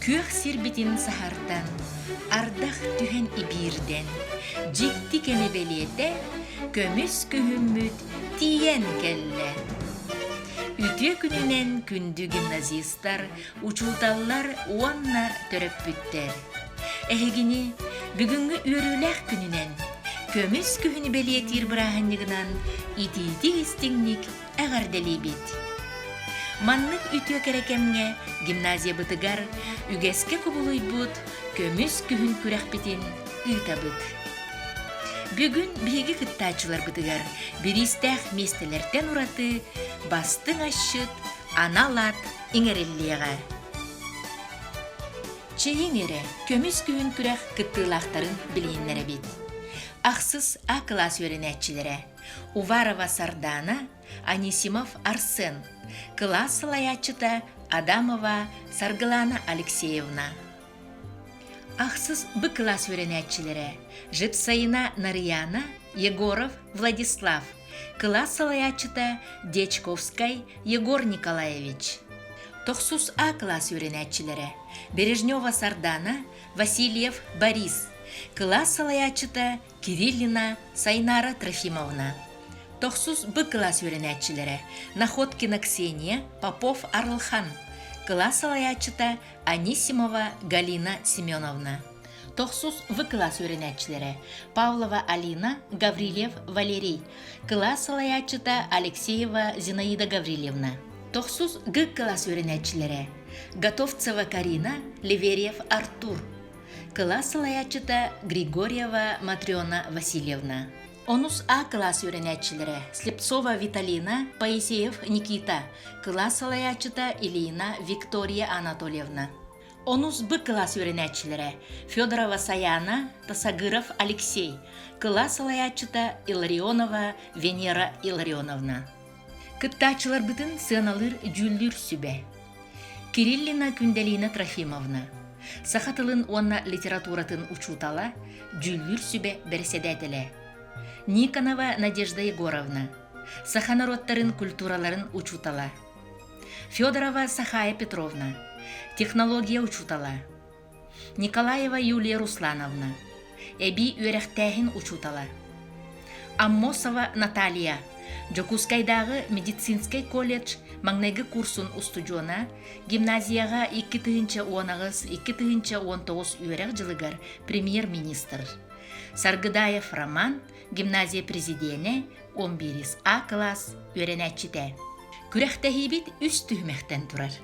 Күөх сирбитин саһардан, ардах түһэн ибиирдэн, дьикти кэми бэлиэтэ, көмүс күһүммүт тиийэн кэллэ. Үтүө күнүнэн күндү гимназистар, учууталлар уонна төрөппүттэр! Эһигини бүгүҥҥү үөрүүлээх күнүнэн, көмүс күһүнү бэлиэтиир бырааһынньыгынан итиитик-истиҥник эҕэрдэлиибит! Маннык үтүө кэрэ кэмҥэ гимназиябытыгар үгэскэ кубулуйбут көмүс күһүн күрэхпитин ыытабыт. Бүгүн биһиги кыттааччыларбытыгар бириистээх миэстэлэртэн ураты бастыҥ асчыт анал аат иҥэриллиэҕэ. Чэйиҥ эрэ, көмүс күһүн күрэх кыттыылаахтарын билиһиннэрэбит. Ахсыс А кылаас үөрэнээччилэрэ Уварова Сардаана, Анисимов Арсен, кылаас салайааччыта Адамова Саргылана Алексеевна. Ахсыс Б кылаас үөрэнээччилэрэ Жепсаина Нарыйаана, Егоров Владислав, кылаас салайааччыта Дьячковскай Егор Николаевич. Тохсус А кылаас үөрэнээччилэрэ Бережнева Сардана, Васильев Борис, кылаас салайааччыта Кириллина Сайнара Трофимовна. Тохсус Б кылаас үөрэнээччилэрэ Находкина Ксения, Попов Арылхан, кылаас салайааччыта Анисимова Галина Семеновна. Тохсус В кылаас үөрэнээччилэрэ Павлова Алина, Гаврильев Валерий, кылаас салайааччыта Алексеева Зинаида Гаврильевна. Тохсус Г кылаас үөрэнээччилэрэ Готовцева Карина, Леверьев Артур, кылаас салайааччыта Григорьева Матрена Васильевна. Онус А кылаас үөрэнээччилэрэ Слепцова Виталина, Поисеев Никита, кылаас салайааччыта Ильина Виктория Анатольевна. Онус Б кылаас үөрэнээччилэрэ Федорова Саяна, Тасагыров Алексей, кылаас салайааччыта Илларионова Венера Илларионовна. Кыттааччыларбытын сыаналыыр дьүүллүүр сүбэ. Кириллина Күндэлина Трофимовна, саха тылын уонна литературатын учуутала, дьүүллүүр сүбэ бэрэссэдээтэлэ. Никонова Надежда Егоровна, саха норуоттарын культураларын учуутала. Федорова Сахая Петровна, технология учуутала. Николаева Юлия Руслановна, эбии үөрэхтээһин учуутала. Аммосова Наталья, Дьокуускайдааҕы медицинскэй колледж маҥнайгы курсун устудьуона, гимназияҕа 2018 2019 үөрэх дьылыгар премьер-министр. Саргыдаев Роман, гимназия президенэ, 11 А кылаас үөрэнээччитэ. Күрэхтэһиибит үс түһүмэхтэн турар.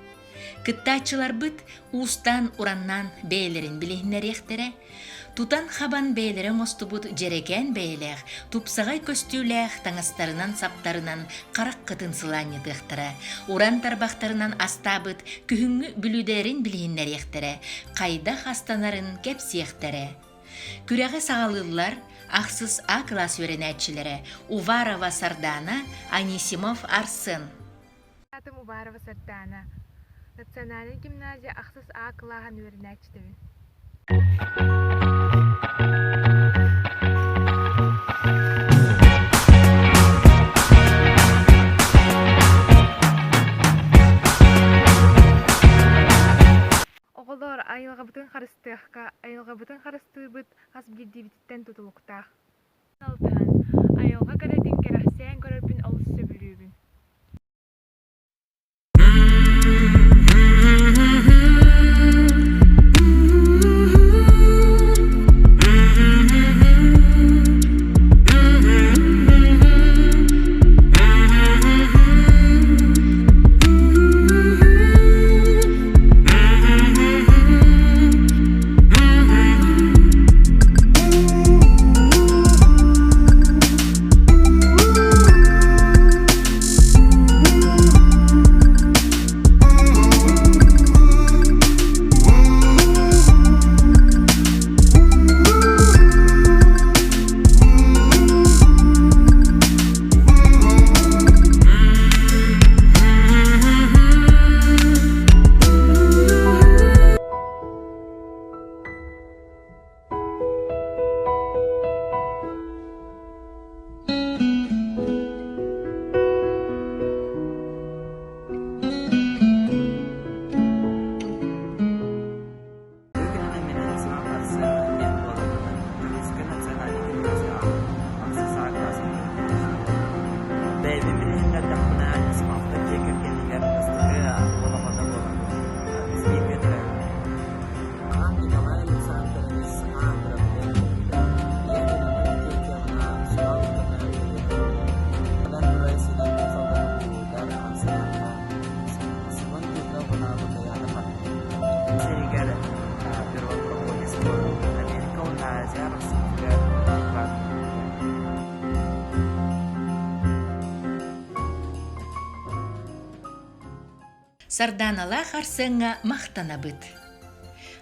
Кыттааччыларбыт уустаан-ураннаан бэйэлэрин билиһиннэриэхтэрэ, тутан-хабан бэйэлэрэ оҥостубут дьэрэкээн бэйэлээх, тупсаҕай көстүүлээх таҥастарынан-саптарынан хараххытын сылаанньытыахтара, уран тарбахтарынан астаабыт күһүҥҥү бүлүүдэлэрин билиһиннэриэхтэрэ, хайдах астанарын кэпсиэхтэрэ. Күрэҕи саҕалыыллар ахсыс А кылаас үөрэнээччилэрэ Уварова Сардаана, Анисимов Арсен. Аатым Уварова Сардаана. Национальнай гимназия ахсыс А кылааһын үөрэнээччитэбин. Оҕолоор, айылҕабытын харыстыахха, айылҕабытын харыстыырбыт хас биирдиибититтэн тутулуктаах. Алтыһан, айылҕа кэрэтин кэрэхсээн көрөрбүн олус сөбүлүүбүн. сиригэр первопроходец буолан Америка уонна Азия арахсыытыгар баар Сардааналаах Арсеҥҥа махтанабыт.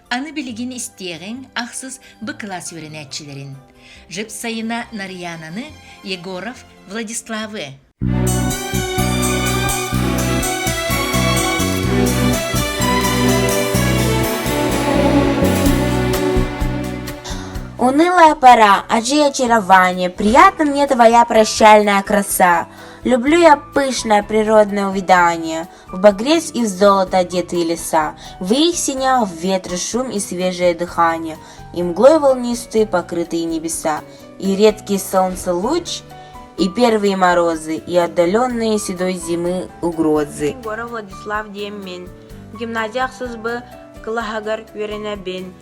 Аны билигин истиэҕиҥ ахсыс Б кылаас үөрэнээччилэрин Жипсайына Нарьянаны, Егоров Владиславы. Унылая пора, ажи очарование, приятна мне твоя прощальная краса. Люблю я пышное природное увядание, В багрец и в золото одетые леса, В их синях ветры шум и свежее дыхание, И мглой волнистые покрытые небеса, И редкий солнце луч, и первые морозы, И отдаленные седой зимы угрозы. Гора Владислав диэммин, гимназия ахсыс Б кылааһыгар үөрэнэбин.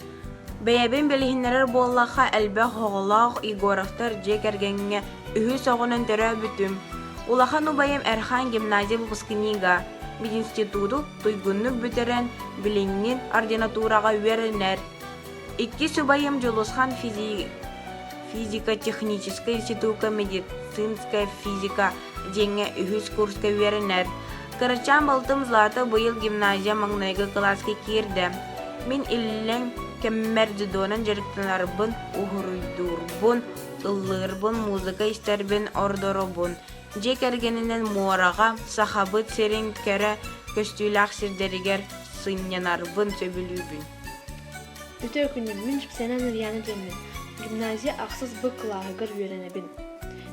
Бэйэбин билиһиннэрэр буоллахха элбэх оҕолоох Егоровтар дьиэ кэргэҥҥэ үһүс оҕонон төрөөбүтүм. Улахан убайым Эрхан гимназия выпускнига, мединституту туйгуннук бүтэрэн, билиҥҥи ординатураҕа үөрэнэр. Иккис убайым Дьулусхан физико-техническэй институкка медицинская физика диэҥҥэ үһүс курска үөрэнэр. Кырачаан балтым Злата быйыл гимназия маҥнайгы кылааска киирдэ. Мин иллэҥ кэммэр дзюдонан дьарыктанарбын, уһуруйдуурбун, ыллыырбын, музыка истэрбин ордоробун. Дьиэ кэргэнинэн муораҕа, Сахабыт сирин кэрэ көстүүлээх сирдэригэр сынньанарбын сөбүлүүбүн. Үтүө күнүн, мин Дьипсэнэ Нарыйаана диэммин. Гимназия ахсыс Б кылааһыгар үөрэнэбин.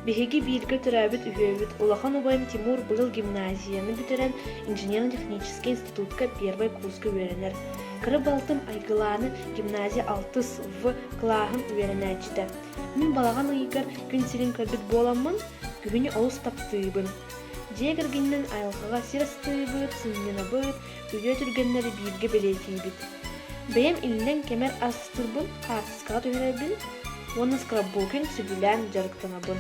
Биһиги бииргэ төрөөбүт үһүөбүт, улахан убайым Тимур быйыл гимназияны бүтэрэн инженерно-техническэй институтка первай курска үөрэнэр. Кыра балтым Айгылааны гимназия алтыс В кылааһын үөрэнээччитэ. Мин балаҕан ыйыгар күн сирин көрбүт буоламмын, күһүнү олус таптыыбын. Дьиэ кэргэнинэн айылҕаҕа сир астыыбыт, сынньанабыт, үтүө түргэннэри бииргэ бэлиэтиибит. Бэйэм иллэҥ кэмэр астыырбын хаартыскаҕа түһэрэбин уонна скраббукинг сөбүлээн дьарыктанабын.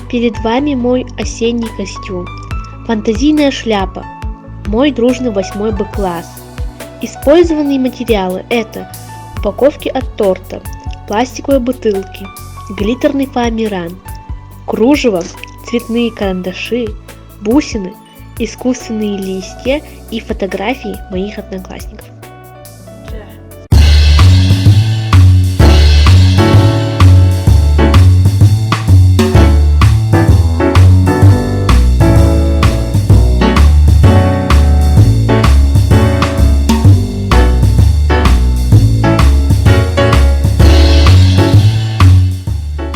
Перед вами мой осенний костюм. Фантазийная шляпа. Мой дружный восьмой Б-класс. Использованные материалы – это упаковки от торта, пластиковые бутылки, глиттерный фоамиран, кружево, цветные карандаши, бусины, искусственные листья и фотографии моих одноклассников.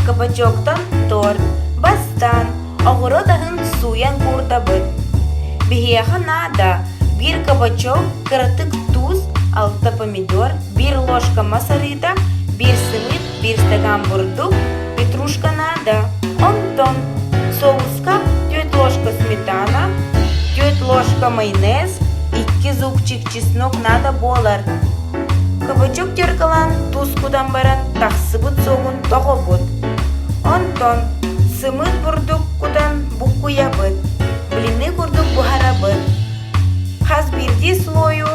Кабачоктан торт, бастаан, оҕуруот аһын сууйан куурдабыт. Биһиэхэ наада биир кабачок, кыратык туус, алта помидор, биир ложка мас арыыта, биир сымыыт, биир стакан бурдук, петрушка наада. Онтон соуска түөрт ложка сметана, түөрт ложка майонез, икки зубчик чеснок наада буолар. Кабачок теркалаан туус кутан баран тахсыбыт суогун тоҕобут. Онтон сымыыт бурдук кутан буккуйабыт, блины курдук буһарабыт. Хас биирдии слойу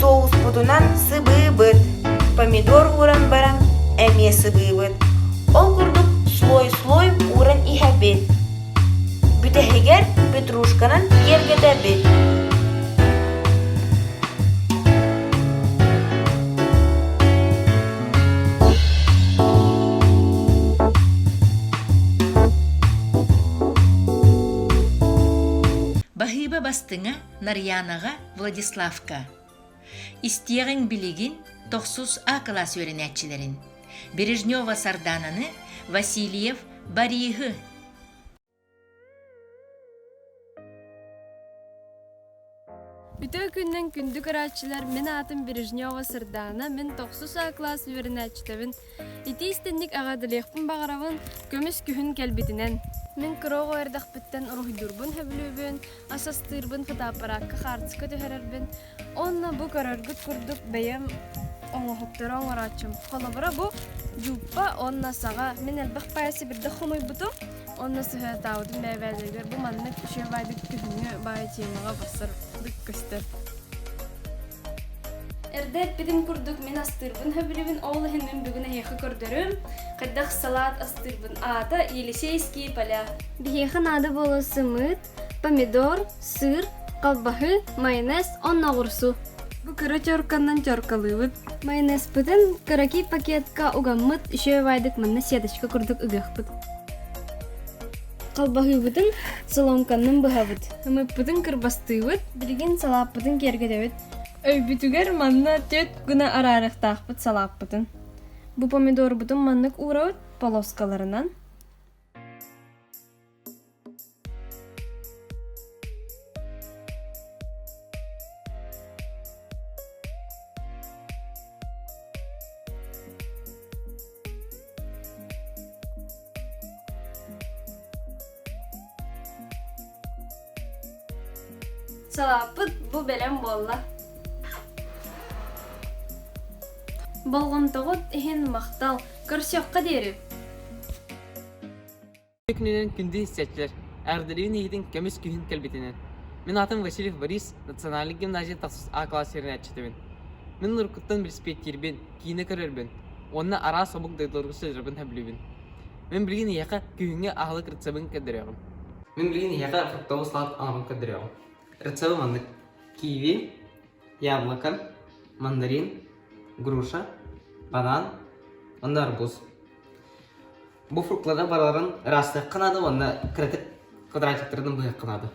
соуспутунан сыбыыбыт, помидор ууран баран эмиэ сыбыыбыт. Ол курдук слой-слой ууран иһэбит. бастыҥа Нарьянаҕа Владиславка. Истиэҕиҥ билигин тохсус А кылаас үөрэнээччилэрин Бережнева Сардаананы, Васильев Бориһы. Үтүө күнүнэн күндү көрөөччүлэр, мин аатым Бережнева Сардаана, мин тохсус А кылаас үөрэнээччитэбин. Итии истинник эҕэрдэлиэхпин баҕарабын, көмүс күһүн кэлбитинэн. Мин кыра оҕо эрдэхпиттэн уруһуйдуурбун сөбүлүүбүн, ас астыырбын, фотоаппараакка хаартыска түһэрэрбин уонна бу көрөргүт курдук бэйэм оҥоһуктары оҥорооччум. Холобура бу дьууппа уонна саҕа. Мин элбэх паайа сибирдэх хомуйбутум уонна сыһыатаабытым бэйэ-бэйэлэригэр бу маннык үчүгэй баайдык күһүҥҥү баай темаҕа барсар көстөр. Эрдэ эппитим курдук мин астыырбын сөбүлүүбүн, ол иһин мин бүгүн эһиэхэ көрдөрүм, хайдах салаат астыырбын. Аата Елисейские поля. Биһиэхэ наада буолар сымыыт, помидор, сыр, халбаһы, майонез уонна оҕурсу. Бу кыра чорканан чоркалыыбыт. Майонезпытын кыракий пакетка угаммыт, үчүгэй баайдык манна сеточка курдук ыгыахпыт. Халбаһыыбытын соломканнан быһабыт. Ымыппытын кырбастыыбыт, билигин салааппытын киэргэтэбит. Өйбүтүгэр манна түөрт гына араарыахтаахпыт салааппытын. Бу помидорбутун маннык уурабыт полоскаларынан. Салааппыт бу бэлэм буолла. Болҕомтоҕут иһин махтал. Көрсүөххэ диэри. Күнүнэн күндү истээччилэр, эҕэрдэлиибин эйигин көмүс күһүн кэлбитинэн. Мин аатым Васильев Борис, национальнай гимназия тахсыс А класс үөрэнээччитэбин. Мин уруккуттан велосипедтиирбин, киинэ көрөрбүн уонна араас омук дойдуларга сылдьарбын сөбүлүүбүн. Мин билигин эйиэхэ күһүҥҥү аһылык рецебин көрдөрүөҕүм. Мин билигин эйиэхэ фруктовый салат оҥорон көрдөрүөҕүм. Рецебы маннык: киви, яблоко, мандарин, груша, банан уонна арбуз. Бу фрукталары барыларын ыраастыахха наада уонна кыратык квадратиктарынан быһыахха наада.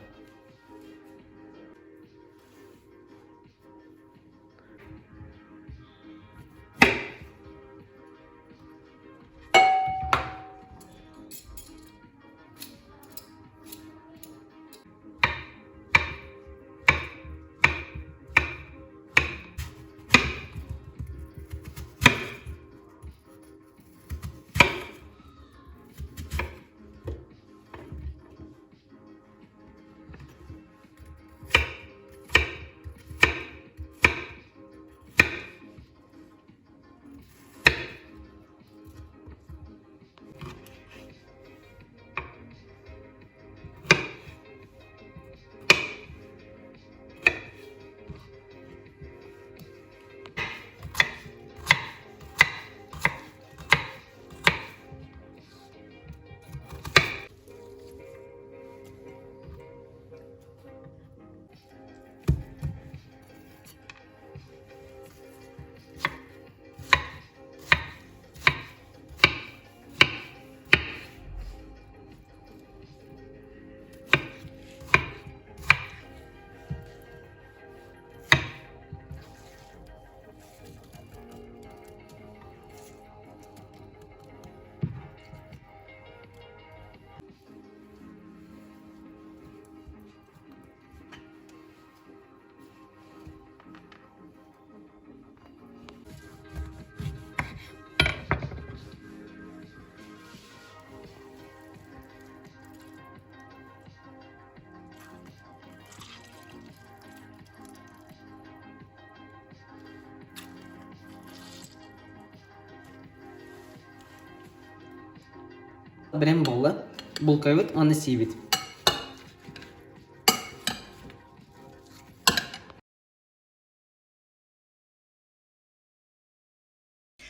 Бэлэм буолла. Булкайбыт уонна сиибит.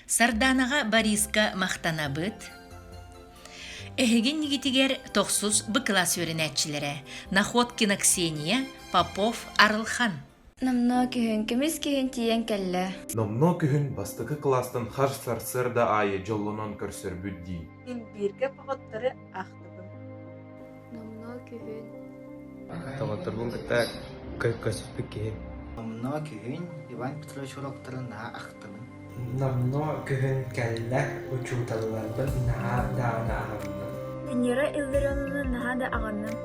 Сардаанаҕа Бориска махтанабыт. Эһиги иннигитигэр тохсус Б кылаас үөрэнээччилэрэ Находкина Ксения, Попов Арылхан. Номнуо күһүн, көмүс күһүн тиийэн кэллэ. Номнуо күһүн бастакы кылаастан хар сарсыарда аайы дьоллонон көрсөрбүт дии. Мин бииргэ походтары аахтыбын. Номнуо күһүн. Доҕотторбун кытта көрсүспүт киһи. Номнуо күһүн Иван Петрович уруоктарын наһаа ахтабын. Номнуо күһүн кэллэ, учууталларбын наһаа даҕаны аҕынным. Венера Илларионовна наһаа да аҕынным.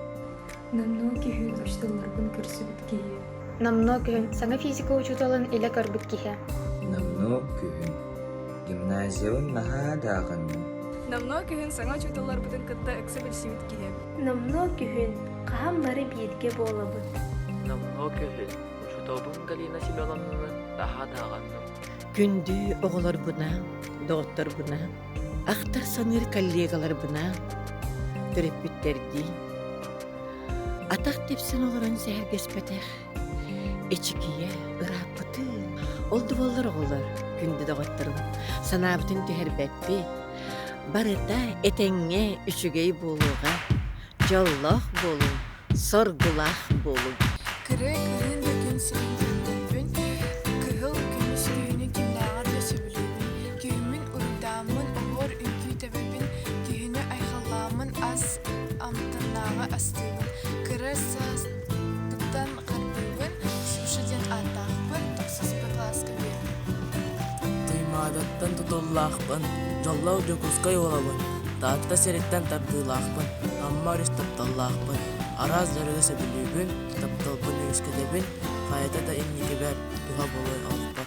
Номнуо күһүн учууталларбын көрсүбүт киһи. Номнуо күһүн саҥа физика учууталын илэ көрбүт киһи. Номнуо күһүн гимназиябын наһаа да аҕынным. Номнуо күһүн саҥа учууталларбытын кытта ыкса билсибит киһи. Номнуо күһүн хаһан бары бииргэ буолабыт. Номнуо күһүн учууталбын Галина Семеновнаны наһаа да аҕынным. Күндү оҕолорбунаан, доҕотторбунаан, ахтар саныыр коллегаларбынаан, төрөппүттэрдиин атах тэпсэн олорон сэһэргэспэтэх эчикийэ ырааппытын, ол да буоллар оҕолор, күндү доҕотторум, санаабытын түһэрбэппит, барыта этэҥҥэ үчүгэй буолуоҕа, дьоллоох буолуҥ, соргулаах буолуҥ. Кырыы кырыын да күн сирин көрдөрбүн, кыһыл көмүс күһүнү кимнээҕэр да сөбүлүүбүн. Күһүммүн уруйдааммын, оһуор үҥкүү тэбэбин, күһүнү айхаллааммын ас амтаннааҕы астыыбын. Кыра сааспыттан харбыыбын, Ксюша диэн ааттаахпын, тохсус Б кылааска үөрэнэбин. Туймаадаттан тутуллаахпын, дьоллоох Дьокуускай уолабын, Таатта сириттэн тардыылаахпын, Амма өрүс тапталлаахпын, араас дьарыгы сөбүлүүбүн, тапталбын үөскэтэбин, хайата да инникибэр туһа буолуой олохпор.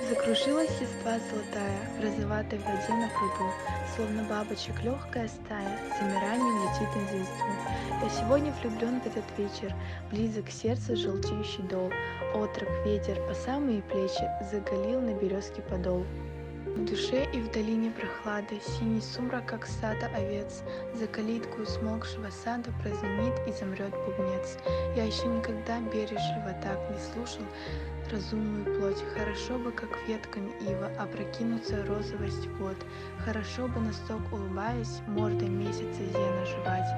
Закружилась сестра золотая в розоватой воде на пруду, Словно бабочек легкая стая, с замиранием летит на звезду. Я сегодня влюблен в этот вечер, близок к сердцу желтеющий дол. Отрок ветер по самые плечи заголил на березке подол. В душе и в долине прохлады Синий сумрак, как стадо овец, За калиткою смолкшего сада Прозвенит и замрет бубнец. Я еще никогда бережливо так не слушал разумную плоть. Хорошо бы, как ветками ива, опрокинуться розовость вод. Хорошо бы носок улыбаясь, мордой месяца зена жевать.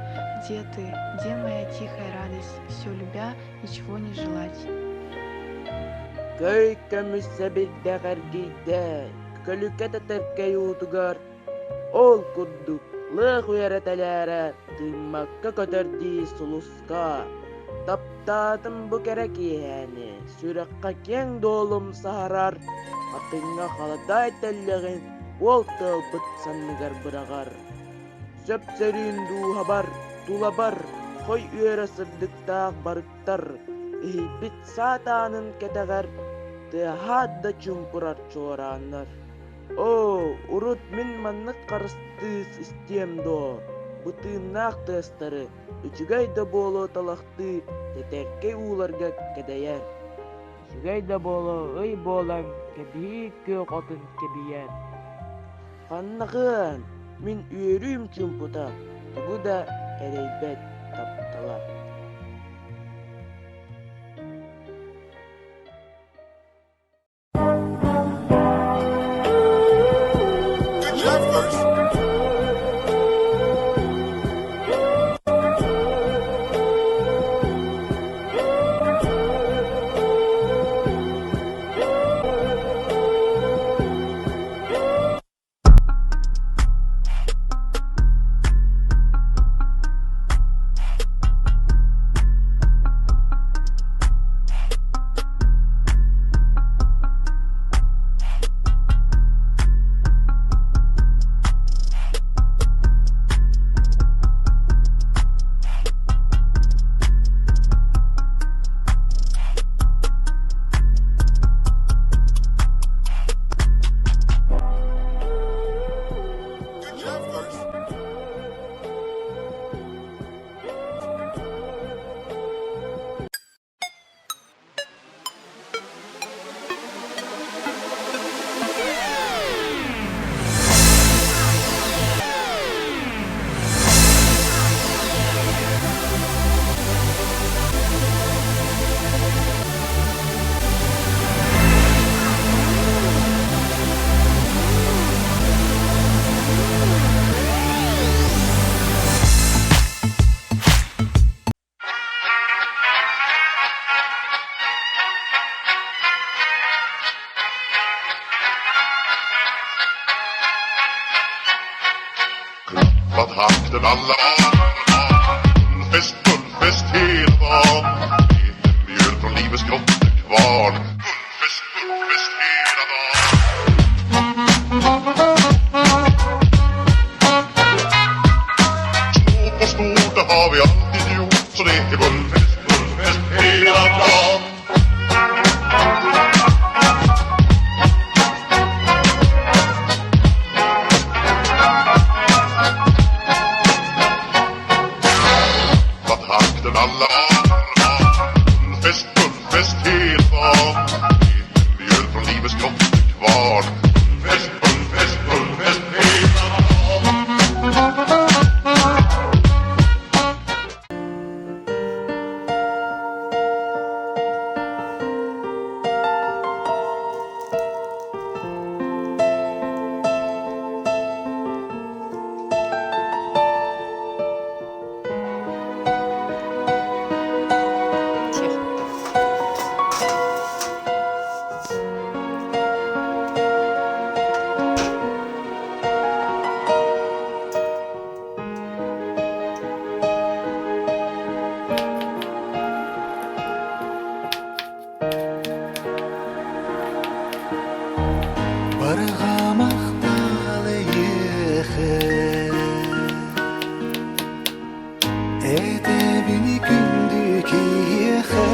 Где ты, где моя тихая радость, все любя, ничего не желать? Көй көмүс сэбирдэх эргийдэ, көлүкэ тэтэркэй уутугар Ол курдук лыах үөрэ тэлээрэ тыыммакка көтөр дии сулуска Таптаатым бу кэрэ киэһээни, сүрэххэ киэҥ дуолум саһарар, хатыҥҥа халадаай тэллэҕин уол тыалбыт санныгар быраҕар. Сөп-сөрүүн дууһабар, тулабар хой үөрэ сырдыктаах барыктар, иһийбит саат аанын кэтэҕэр тыаһаат да чуумпурар чуорааннар. Оо, урут мин маннык харыстыы истиэм дуо, бу тыыннаах тыастары үчүгэй да буолуо талахтыы тэтэркэй ууларга кэдэйэр. Үчүгэй да буолуо ый буолан кэбиһии күөх отун кэбийэр. Ханнаҕыан, мин үөрүүм чуумпута, тугу да эрэйбэт таптала. Så det är full fest, full fest hela dagen. Vad hakten alla Full fest, full fest hela dagen. Det är mjöl från livets grottekvarn. Full fest, full fest, full fest hela dagen. Барҕамахтаал эйиэхэ Этэбин күндү киһиэхэ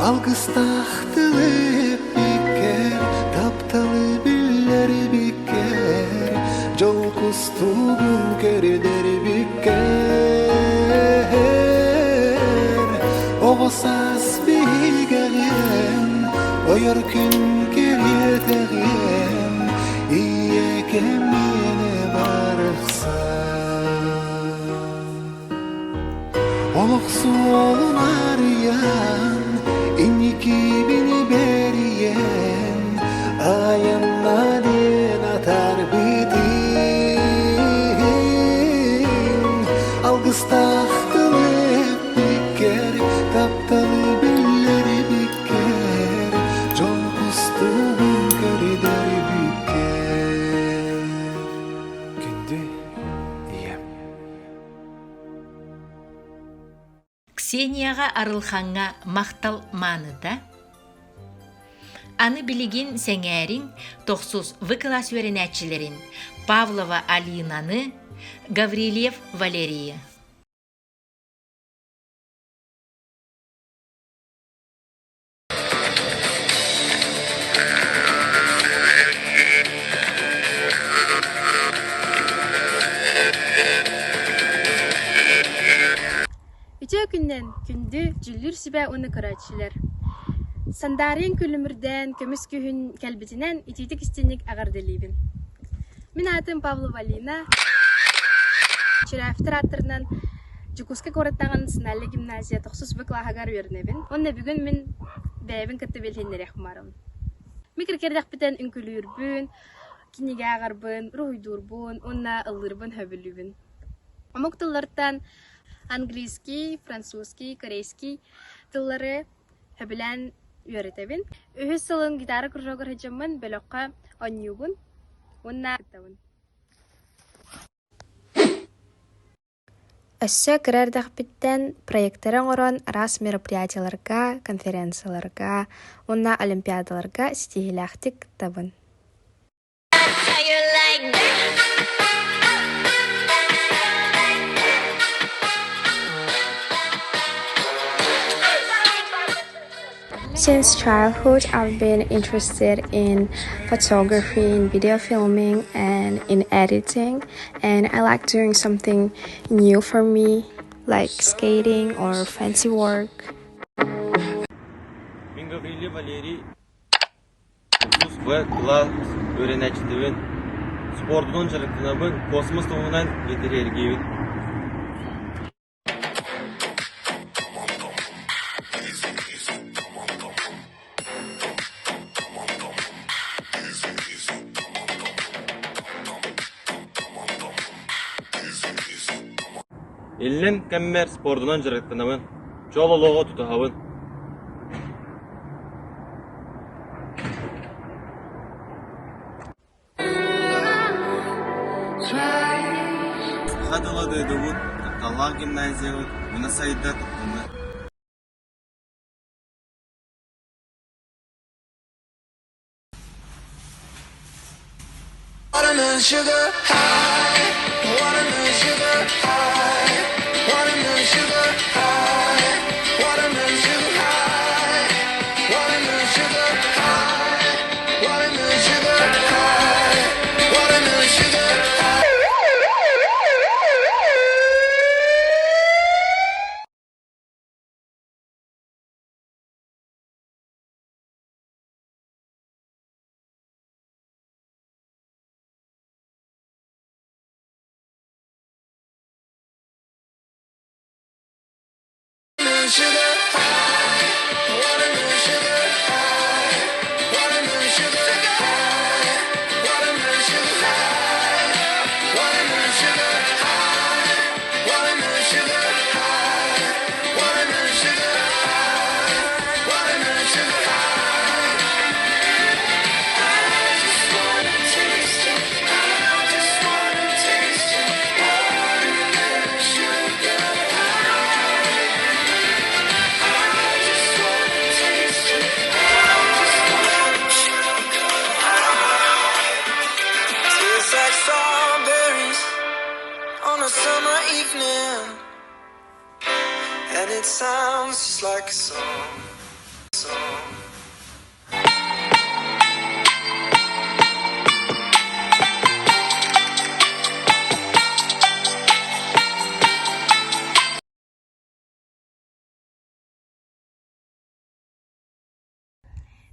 Алгыстаах тылы эппиккэр Тапталы биллэрбиккэр Дьол кустугун көрдөрбүккэр Оҕо саас биһигэҕин Ойор күн кэриэтэҕин Ийэкэм миэнэ барахсан Олох суолун арыйан, инникибин бэрийэн, айанна диэн атаарбытын алгыстаах тылы эппиккэр, тапталы биллэрбиккэр, дьол кустугун көрдөрбүккэр. Күндү ийэм. Ксенияҕа Арылхаҥҥа махтал мааныта. Аны билигин сэҥээриҥ тохсус В кылаас үөрэнээччилэрин Павлова Алинаны, Гаврильев Валерийы. Үтүө күнүнэн күндү, дьүүллүүр сүбэ уонна көрөөччүлэр! Сандаарыйын күлүмүрдээн көмүс күһүн кэлбитинэн итиитик-истиҥник эҕэрдэлиибин. Мин аатым Павлова Алина, Чиряевтар ааттарынан Дьокуускай куораттааҕы национальнай гимназия тохсус Б кылааһыгар үөрэнэбин. Уонна бүгүн мин бэйэбин кытта билиһиннэриэхпин баарабын. Микрокэрдэхпитэн үҥкүүлүүрбүн, кинигэ ааҕарбын, уруһуйдуурбун уонна ыллыырбын сөбүлүүбүн. Омук тыллартан английский, французский, корейский тыллары сөбүлээн үөрэтэбин. Үһүс сылын гитара кружогар сылдьаммын бөлөххө оонньуубун уонна кыттабын. Өссө кыра эрдэхпиттэн проектары оҥорон араас мероприятиеларга, конференцияларга уонна олимпиадаларга ситиһиилээхтик кыттабын. Since childhood, I've been interested in photography, in video filming, and in editing. And I like doing something new for me, like skating or fancy work. Мин Гаврильев Валерий тус Б кылаас үөрэнээччитэбин, спордунан дьарыктанабын, космос туһунан интэриэһиргиибин. Иллэҥ кэммэр спордунан дьарыктанабын, чол олоҕу тутуһабын. Саха тыла дойдубут, тапталлаах гимназиябыт уна сайда туттунна. Watermelon sugar high, watermelon sugar high. sugar high, watermelon sugar high, watermelon sugar high, watermelon sugar high, watermelon sugar high, watermelon sugar high, watermelon sugar high, watermelon sugar high. I just wanna taste you, I just wanna taste you, watermelon sugar high. I just wanna taste you, I just wanna sugar high. Tastes like strawberries on a summer evening, and it sounds just like a song. Song.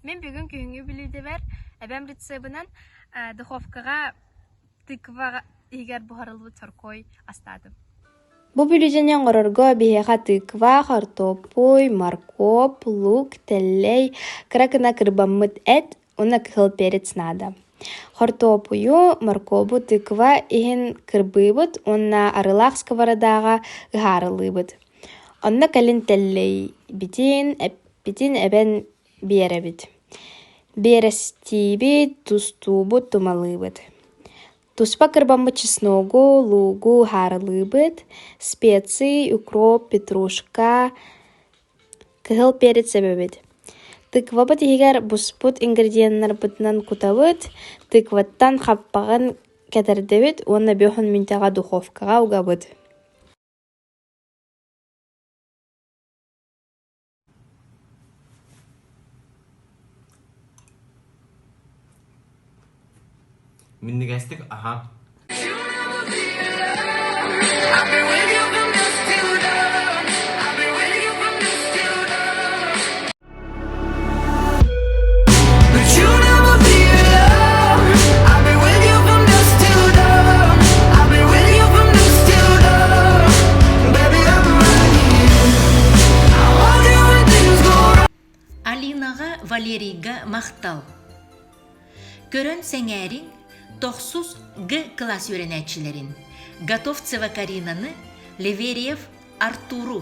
Мин бүгүн күһүҥҥү бүлүүдэбэр эбэм рецебынан духовкаҕа тыква иһигэр буһарыллыбыт соркуой астаатым. Бу бүлүүдэни оҥорорго биһиэхэ тыква, хортуоппуй, моркуоп, лук, тэллэй, кыра гына кырбаммыт эт уонна кыһыл перец наада. Хортуоппуйу, моркуобу тыква иһин кырбыыбыт уонна арыылаах сковородааҕа ыһаарылыыбыт. Онно кэлин тэллэйбитин, эппитин эбэн биэрэбит. Биэрэстиибит, тустуубут, тумалыыбыт. Туспа кырбаммыт чесногу, луугу ыһаарылыыбыт, специи, укроп, петрушка, кыһыл перец эбэбит. Тыквабыт иһигэр буспут ингредиеннарбытынан кутабыт, тыкваттан хаппаҕын кэтэрдэбит уонна бөҕүн мүнтэҕэ духовкаҕа угабыт. Минньигэстик аһаа I've been with you from dusk till dawn. I've been with you from dusk till dawn. But you'll never be alone. I've been with you from dusk till dawn. I've been with you from dusk till dawn. Baby, I'm right here. I hold you when things go wrong. Алинаҕа Валерийга махтал. Көрөн сэҥээриҥ тохсус Г кылаас үөрэнээччилэрин Готовцева Каринаны, Леверьев Артуру.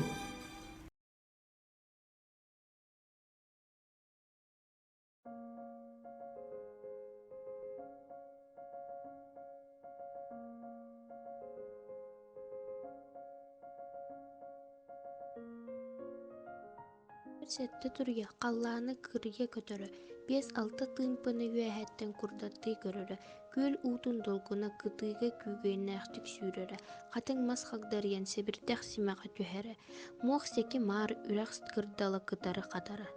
Сэттэ туруйа халлааны кырыйа көтөрө, биэс-алта тыымпыны үөһэттэн курдаттыы көрөрө, күөл уутун долгуна кытыыга күүгэннээхтик сүүрэрэ, хатыҥ мас хагдарыйан сэбирдэх симэҕэ түһэрэ, муох сэки маар үрэх кырдала кытары хатара.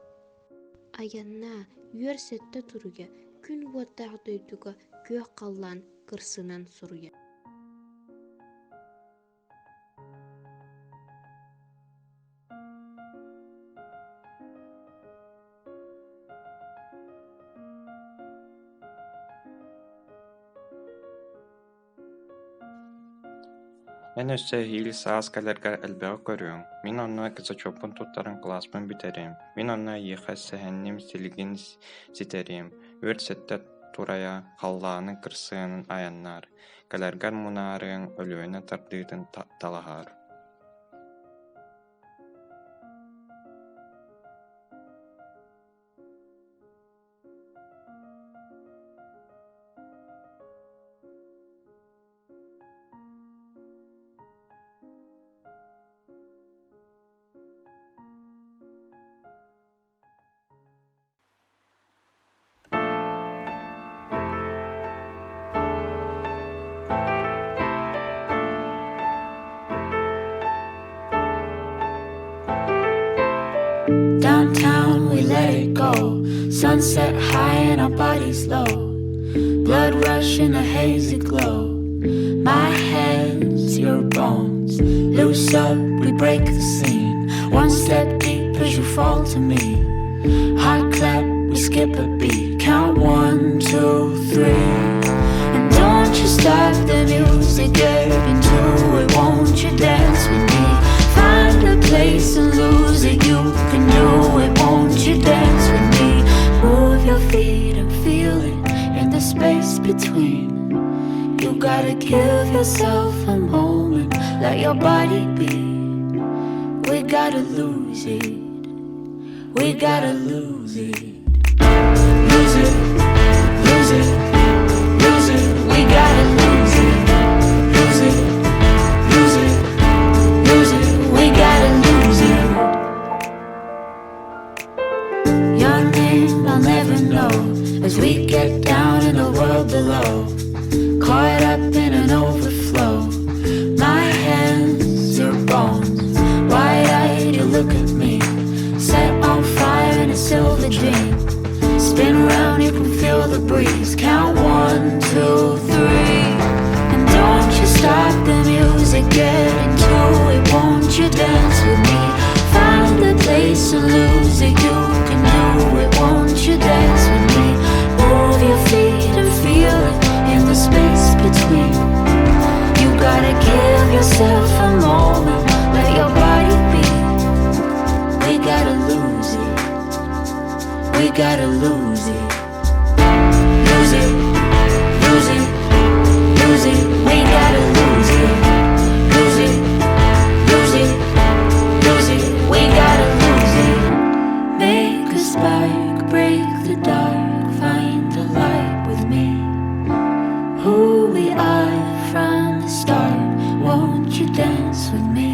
Айаннаа, үөр сэттэ туруйа, күн уоттаах дойдуга күөх халлаан кырсынан суруйар. Эн өссө эһиил саас кэлэргэр элбэҕи көрүөҥ, мин онно зачеппун туттаран кылааспын бүтэриэм, мин онно эйиэхэ сэһэним силигин ситэриэм, үөр сэттэ турайа, халлааны кырсыанын айаннаар, кэлэргэр мунаарыаҥ, Өлүөнэ тардыытын талаһаар Downtown, we let it go. Sunset high and our bodies low. Blood rush in a hazy glow. My hands, your bones. Loose up, we break the scene. One step deep as you fall to me. Hot clap, we skip a beat. Count one, two, three. And don't you stop the music, get into it. Won't you dance with me? Find a place and lose it. yourself a moment, let your body be. We gotta lose it. We gotta lose it. Lose it, lose it, lose it. We gotta lose it. Lose it, lose it, lose it. We gotta lose it. Your name I'll never know as we get down in the world below. Caught up in an overflow. My hands are bones. Wide eyed, you look at me. Set on fire in a silver dream. Spin round, you can feel the breeze. Count one, two, three. And don't you stop the music, get into it. Won't you dance with me? Find the place and lose it. You can do it. Won't you dance with me? Move your feet and feel it in the space between. You gotta give yourself a moment, let your body be. We gotta lose it. We gotta lose it. Lose it, lose it, lose it. We gotta lose it. Lose it, lose it, lose it. We gotta lose it. Make a spark, break the dark, find the light with me. Who we are from the start, won't you dance with me?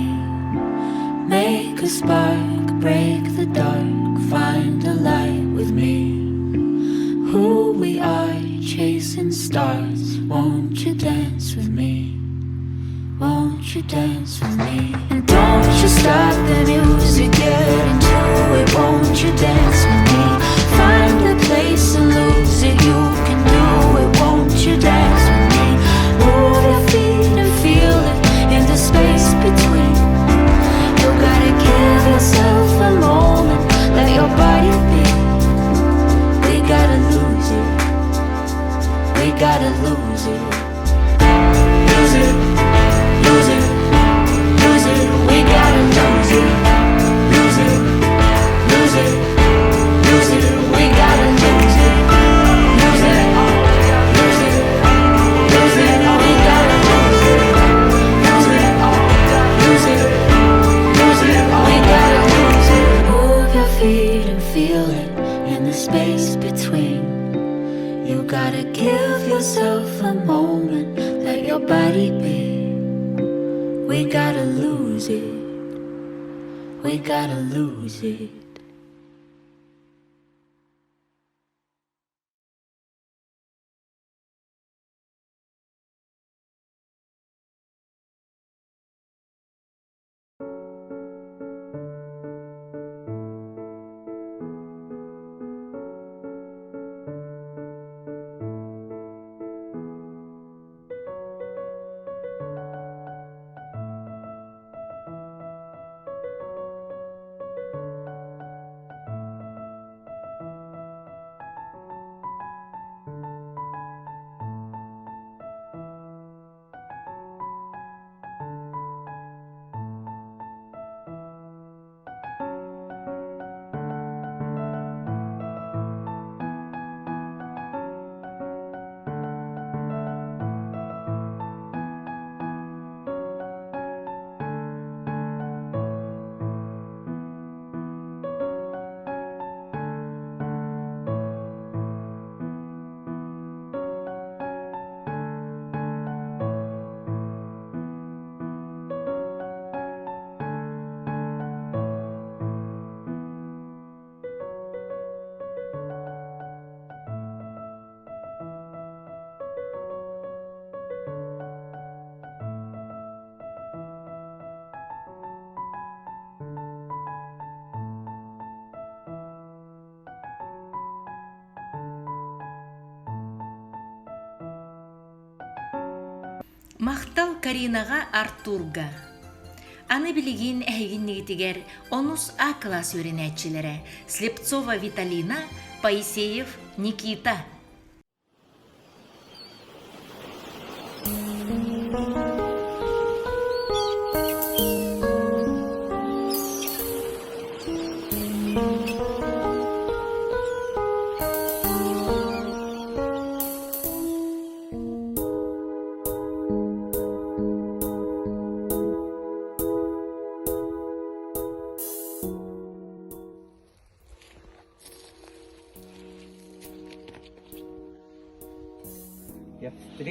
Make a spark, break the dark, find the light with me. Who we are, chasing stars, won't you dance with me? Won't you dance with me? And don't you stop the music, get into it. Won't you dance with me? Find the place and lose it. You can do it. Won't you dance with me? Move your feet and feel it in the space between. You gotta give yourself a moment, let your body be. We gotta lose it. We gotta lose it. Lose it. Lose it, lose it, we gotta lose it. Lose it, lose it, lose it, we gotta lose it. Lose it, lose it, lose it, we gotta lose it. Lose it, lose it, lose it, we gotta lose it. Move your feet and feel it in the space between. You gotta give yourself a moment, let your body be. We gotta lose it. We gotta lose it. Махтал Каринаҕа Артурга. Аны билигин эһигиннигитигэр онус А кылаас үөрэнээччилэрэ Слепцова Виталина, Поисеев Никита.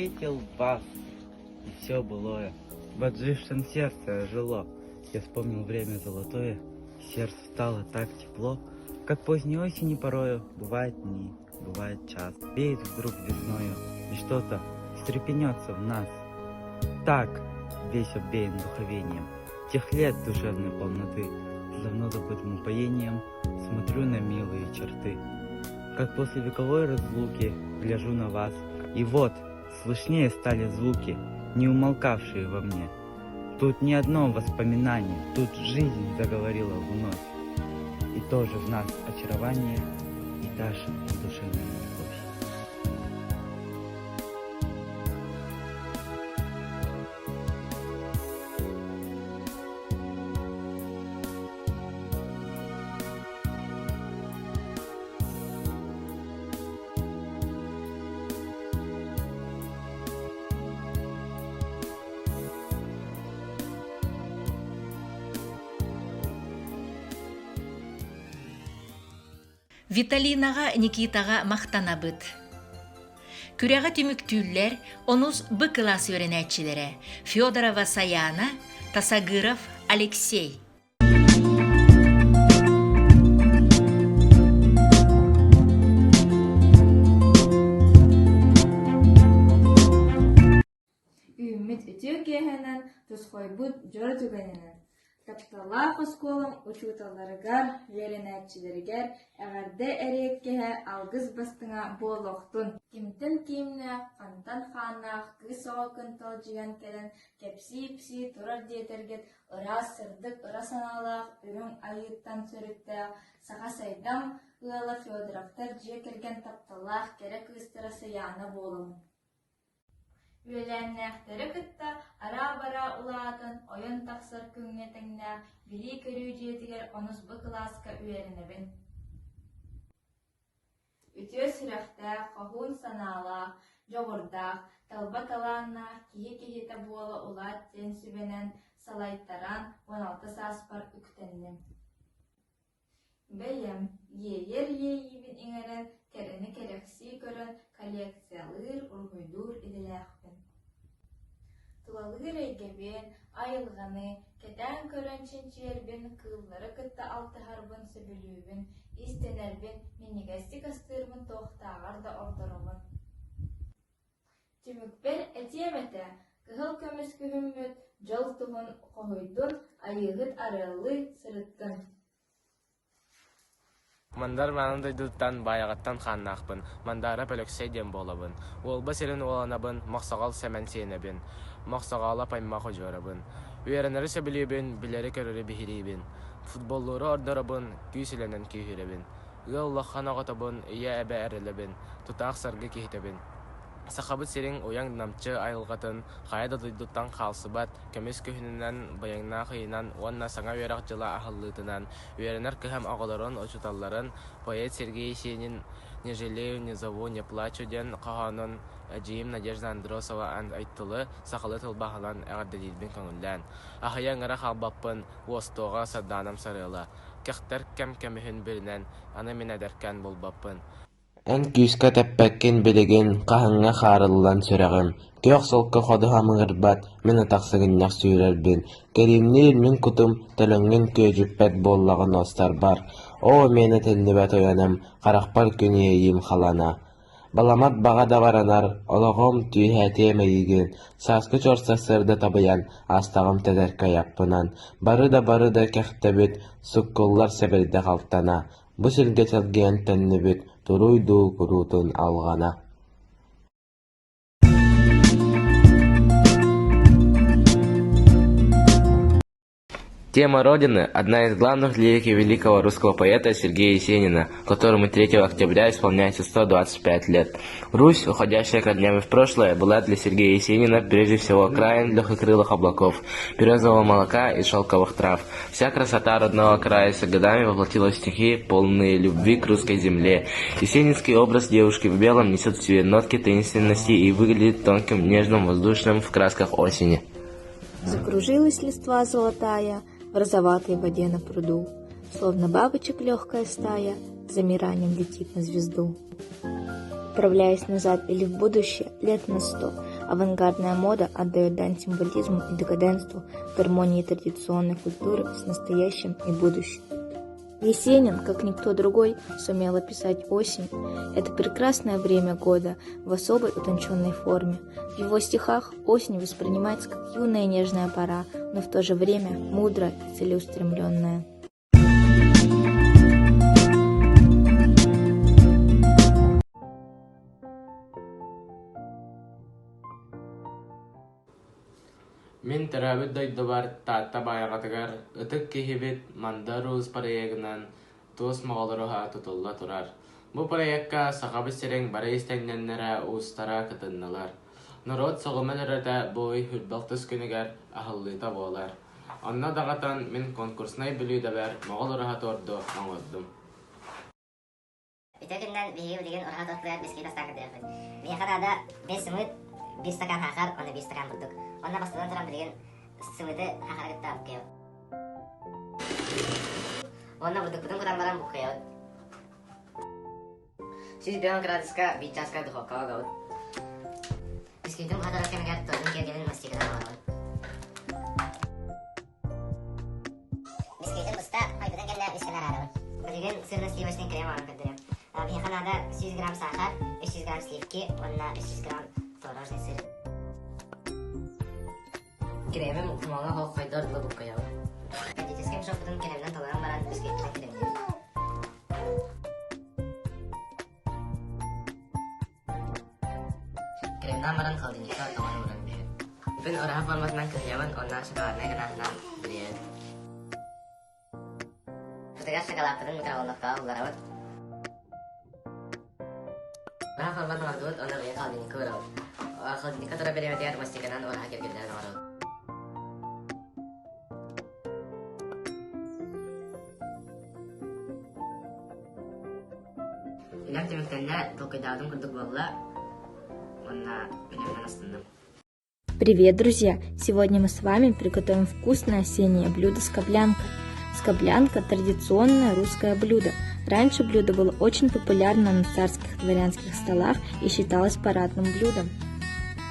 встретил вас, и все былое в отжившем сердце жило. Я вспомнил время золотое, сердце стало так тепло, как поздней осени порою бывает дни, бывает час. Веет вдруг весною, и что-то встрепенется в нас. Так весь обвеян духовением, тех лет душевной полноты, с давно забытым упоением смотрю на милые черты. Как после вековой разлуки гляжу на вас, и вот слышнее стали звуки, не умолкавшие во мне. Тут не одно воспоминание, тут жизнь заговорила вновь. И тоже в нас очарование, и та же душевная любовь. Виталинаҕа Никитаҕа махтанабыт. Күрэҕи түмүктүүллэр онус Б кылаас үөрэнээччилэрэ Федорова Саяна, Тасагыров Алексей. Үүммүт үтүө киэһэнэн, тусхойбут дьоро түгэнинэн, тапталлаах оскуолам учууталларыгар, үөрэнээччилэригэр эҕэрдэ эриэккэһэ алгыс бастыҥа буолуохтун! Кимтэн киимнээх, хантан хааннаах кыыс оҕо кынталдьыйан кэлэн кэпсии-ипсии турар диэтэргит ыраас сырдык ыра санаалаах үрүҥ айыыттан сүрүттээх саха сайдам ыала Федоровтар дьиэ кэргэн тапталлаах кэрэ кыыстара Саяна буолабын. Үөлээннээхтэри кытта араа-бараа улаатан, ойон тахсар күҥҥэ тэҥнээх билии-көрүү дьиэтигэр онус Б кылааска үөрэнэбин. Үтүө сүрэхтээх, хоһуун санаалаах, дьоҕурдаах, талба талааннаах киһи киһитэ буола улаат диэн сүбэнэн салайтаран 16 сааспар үктэнним. Бэйэм иэйэр иэйиибин иҥэрэн, кэрэни кэрэхсии көрөн коллекциялыыр, уруһуйдуур идэлээхпин. Тулалыыр эйгэбин, айылҕаны кэтээн көрөн чинчийэрбин, кыыллары кытта алтыһарбын сөбүлүүбүн, иистэнэрбин, минньигэстик астыырбын туохтааҕар да ордоробун. Түмүкпэр этиэм этэ, кыһыл көмүс күһүммүт дьол туһун хоһуйдун, айыыһыт арыаллыы сырыттын. Мандар Мааны дойдутуттан Баайаҕаттан хааннаахпын, Мандаарап Өлөксөй диэн буолабын. Уолба сирин уоланабын, Мохсоҕол Сэмэн сиэнэбин, Мохсоҕоолоп аймах удьуорабын. Үөрэнэри сөбүлүүбүн, билэри-көрөрү биһириибин. Футболлууру ордоробун, күүс үлэнэн күүһүрэбин. Ыал улахан оҕотобун, ийэ-эбэ эрэлэбин, тутаах саргы киһитэбин. Сахабыт сирин уйаҥ намчы айылҕатын хайа да дойдуттан хаалсыбат көмүс күһүнүнэн, быйаҥнаах ыйынан уонна саҥа үөрэх дьыла аһыллыытынан үөрэнэр кыһам оҕолорун, учууталларын поэт Сергей Есенин «Не жалею, не зову, не плачу» диэн хоһоонун эдьиийим Надежда Андросова Айтылы сахалыы тылбааһынан эҕэрдэлиирбин көҥүллээн, аһыйа ыҥыра хаалбаппын, уостуоҕа Сардаанам сарыала, кэхтэр кэм көмүһүн бүрүнэн, аны мин эдэркээн буолбаппын. Эн күүскэ тэппэккин билигин, хаһыҥҥа хаарыллан сүрэҕим, күөх солко ходуһам ыҥырбат, мин атах сыгынньах сүүрэрбин, кэриимниир мин кутум, төлөҥҥүн күөдьүппэт буоллаҕын уостарбар, оо миэнэ төннүбэт уйаным, харахпар күн иэйиим халана. Баламат баҕа да баранар, олоҕум түүһээтиэм эйигин, сааскы чуор сарсыарда табыйан, аастаҕым тэтэркэ айахпынан, бары да бары да кэхтэбит, суккуллар сэбирдэх алтана, Бу сиргэ чэлгийэн төннүбүт туруй дуу куруутун алҕана Тема Родины – одна из главных лирики великого русского поэта Сергея Есенина, которому 3 октября исполняется 125 лет. Русь, уходящая корнями в прошлое, была для Сергея Есенина прежде всего краем легкокрылых облаков, березового молока и шелковых трав. Вся красота родного края с годами воплотилась в стихи, полные любви к русской земле. Есенинский образ девушки в белом несет в себе нотки таинственности и выглядит тонким, нежным, воздушным в красках осени. Закружилась листва золотая в розоватой воде на пруду, Словно бабочек легкая стая замиранием летит на звезду. Отправляясь назад или в будущее лет на сто. Авангардная мода отдает дань символизму и декаденству, гармонии традиционной культуры с настоящим и будущим. Есенин, как никто другой, сумел описать осень. Это прекрасное время года в особой утонченной форме. В его стихах осень воспринимается как юная нежная пора, но в то же время мудрая и целеустремленная. Мин төрөөбүт дойдубар Таатта Баайаҕатыгар ытык киһибит Мандар Уус проегынан туос моҕолоруһа тутулла турар. Бу проекка Сахабыт сирин бары истэҥнэннэрэ уустара кытыннылар. Норуот соҕума өрөтө бу ый үрбэл тус күнүгэр аһыллыыта буолар. Онно даҕатан мин конкурснай бүлүүдэбэр моҕол ураһа туорду оҥордум. Үтүө күнүнэн биһиги билигин ураһа тортугар бисквит астаан көрдөрүөхпүт. Биһиэхэ наада биэс сымыыт, биир стакан саахар уонна биир стакан бурдук. Онно бастатан туран билигин сымыыты саахары кытта буккуйабыт. Уонна бурдукпутун кутан баран буккуйабыт. 150 градуска биир чааска духовкаҕа угабыт. Бисквитин хатарар кэмигэр тордун киэргэлин мастиканан оҥоробут. Бисквитин буста, хойбутун кэннэ үскэн араарабын. Билигин сырно-сливочный крем оҥорон көрдөрүөм. Биһиэхэ наада 100 грамм саахар, 300 грамм сливки уонна 300 грамм творожный сыр. Кремим ухмаҥа холхойдор дылы буккуйабын. Кондитерскай мешокпутун креминэн толорон баран бисквиттэн кремниибит. Кремнээн баран холодильникка тоҥон ууран биһэр. Күн ураһа форматынан кыһыйабын уонна шоколаднай гынаһынан бүрүйэбин. Сытыгар шоколадпытын микроволновкаҕа улларабыт. Ураһа форматын оҥордубут уонна бэйэ холодильникка уурабыт. Холодильникка турар бириэмэтигэр мастиканан ураһа киэргэллэрин оҥоробут. Үлэм түмүктэннэ, толкуйдаабытым курдук буолла уонна үлэбинэн астынным. Привет, друзья! Сегодня мы с вами приготовим вкусное осеннее блюдо скоблянка. Скоблянка – традиционное русское блюдо. Раньше блюдо было очень популярно на царских дворянских столах и считалось парадным блюдом.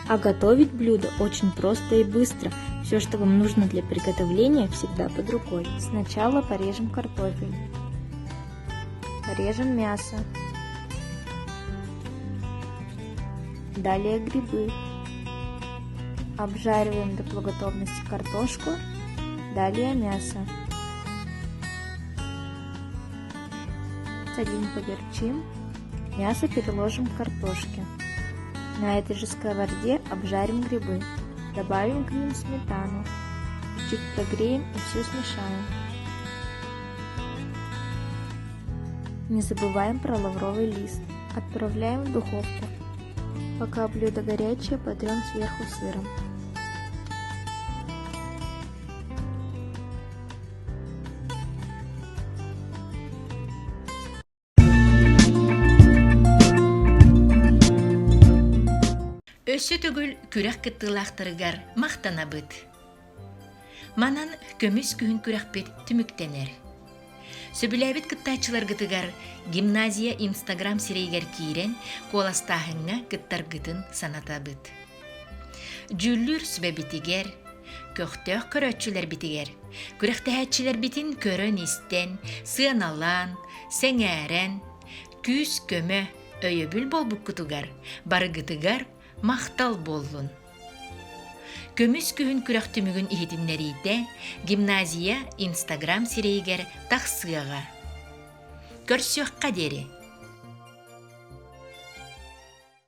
А готовить блюдо очень просто и быстро. Все, что вам нужно для приготовления, всегда под рукой. Сначала порежем картофель. Режем мясо. Далее грибы. Обжариваем до полуготовности картошку. Далее мясо. Солим, поперчим. Мясо переложим к картошке. На этой же сковороде обжарим грибы. Добавим к ним сметану. Чуть прогреем и все смешаем. Не забываем про лавровый лист. Отправляем в духовку. Пока блюдо горячее, потрем сверху сыром. Өссө төгүл күрэх кыттыылаахтарыгар махтанабыт. Манан көмүс күһүн күрэхпит түмүктэнэр. Сөбүлээбит кыттааччыларгытыгар гимназия Инстаграм сирэйигэр киирэн куоластааһыҥҥа кыттаргытын санатабыт. Дьүүллүүр сүбэбитигэр, көхтөөх көрөөччүлэрбитигэр, күрэхтэһээччилэрбитин көрөн-истэн, сыаналаан, сэҥээрэн, күүс-көмө, өйөбүл буолбуккутугар барыгытыгар махтал буоллун! Көмүс күһүн күрэх түмүгүн иһитиннэриитэ гимназия Инстаграм сирэйигэр тахсыаҕа. Көрсүөххэ диэри!